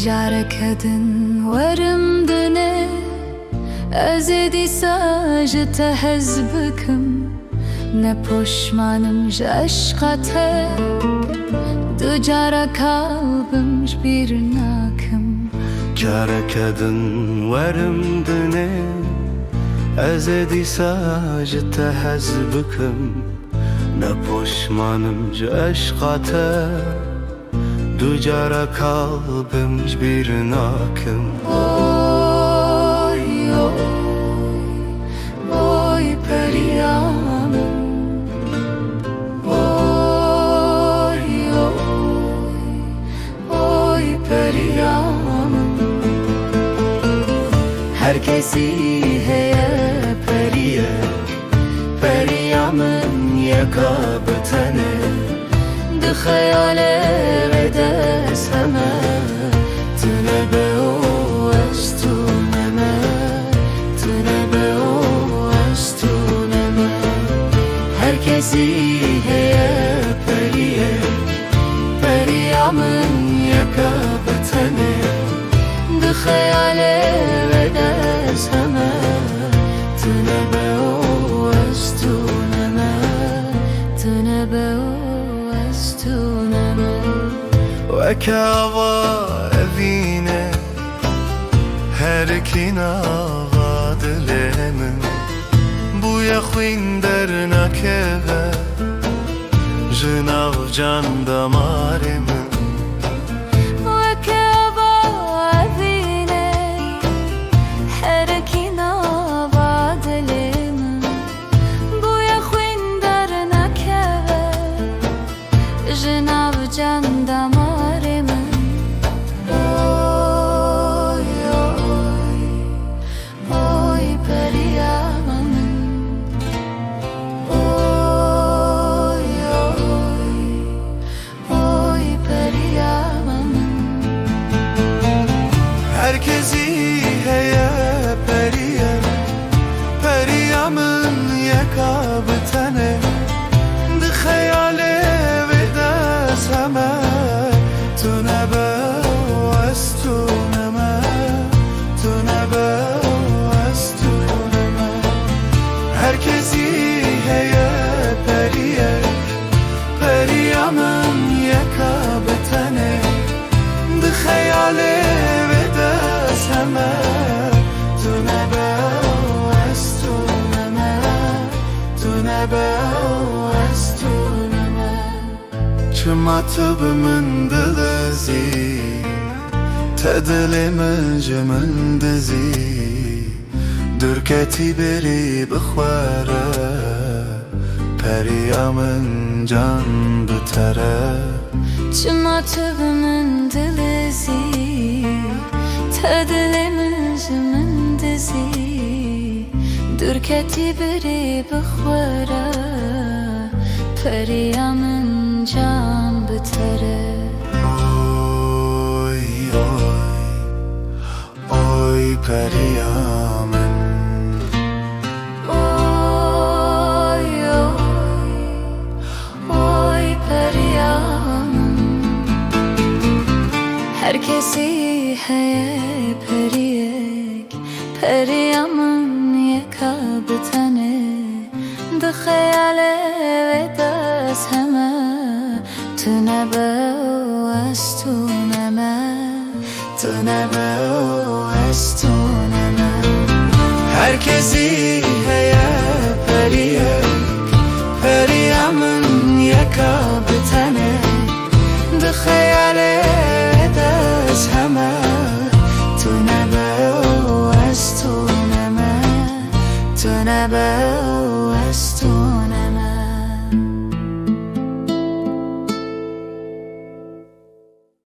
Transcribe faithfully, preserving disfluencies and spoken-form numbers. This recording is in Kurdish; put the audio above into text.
Careke din werim dinê, ez ê dîsa ji te hez bikim. Ne poşman im ji eşqa te, du cara kal bim ji bîr nakim. Careke din werim dinê, ez ê dîsa ji te hez bikim. Ne poşman im ji eşqa te, du cara kal bim ji bîr nakim. Oy, oy, oy periya min. Oy, oy, oy periya min. Her kesî heye periyek, periya min yeka bi tenê. Di xeyalê wê dest heme, tu nebe û ez tu neme, tu nebe û ez tu neme. Her kesî heye periyek, periya min yeka bi tenê. Di xeyalê wê dest heme, tu nebe û ez tu neme, tu nebe û ez tu neme. Weke ava evîne, her kî nava dilê min, bûye xwîn dernakeve ji nav can damarê min. Weke ava evîne, her kî nava dilê min, bûye xwîn dernakeve ji nav can damarê min. Oy, oy, oy periya min. Oy, oy, oy periya min. Her kesî heye periyek, periya min yeka bi tenê. Di xeyalê wê dest heme, tu nebe û ez tu neme, tu nebe û ez tu neme. Her kesî heye periyek, periya min yeka bi tenê. Di xeyalê wê dest heme, tu nebe û ez tu neme, tu nebe û ez tu neme. Çima tu bi min dilizî, te dilê min ji min dizî. Dûr ketî berî bi xwe re, periya min can bi te re. Çima tu bi min dilizî, te dilê min ji min dizî. Dûr ketî berî bi xwe re, periya min can bi te re. Oy, oy. Oy periya min. Oy, oy, oy periya min. Her kesî heye periyek, periya min yeka bi tenê. Di xeyalê wê dest heme, tu nebe û ez tu neme, tu nebe û ez tu neme. Her kesî heye periyek, periya min yeka bi tenê. Di xeyalê